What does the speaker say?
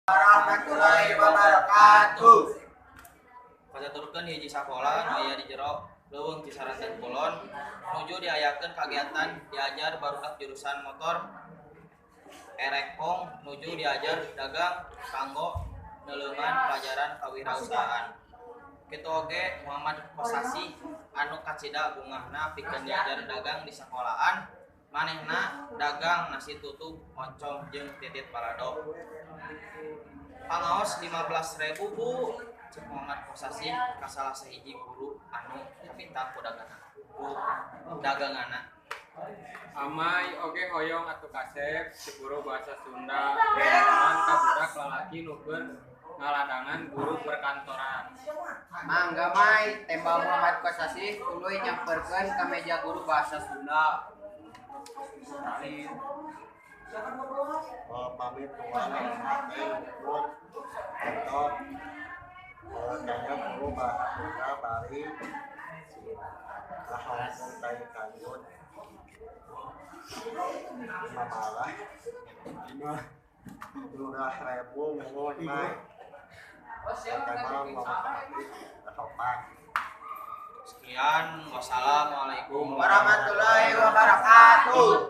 Warahmatullahi wabarakatuh. Kacaturkeun hiji sakola nu aya di jero leuweung Cisaranten Kulon nuju diayakeun kagiatan diajar barudak jurusan motor erekpong nuju diajar dagang kanggo neuleuman pelajaran kawirausahaan. Kitu oge Muhammad Kosasih anu kacida bungahna pikeun diajar dagang di sakolaan, manehna dagang nasi tutug oncom jeung titit balado. "Pangaos 15.000, Bu," cek Muhammad Kosasih ka salah sahiji guru anu kapinta ku daganganna. "Amai oge hoyong atuh, Kasep," cek guru Basa Sunda ngalaman ka budak lalaki nu keur ngaladangan buruh perkantoran. "Mangga, Mai," tembal Muhammad Kosasih tuluy nyamperkeun ka meja guru Basa Sunda. Pamit tuang hate ukur entot kayaknya guru bahasa Sunda bari lahongkong tai kanjut lima malah 15.000 muhun, Mai. Tembal ngomong sopan. Sekian, wassalamualaikum warahmatullahi wabarakatuh.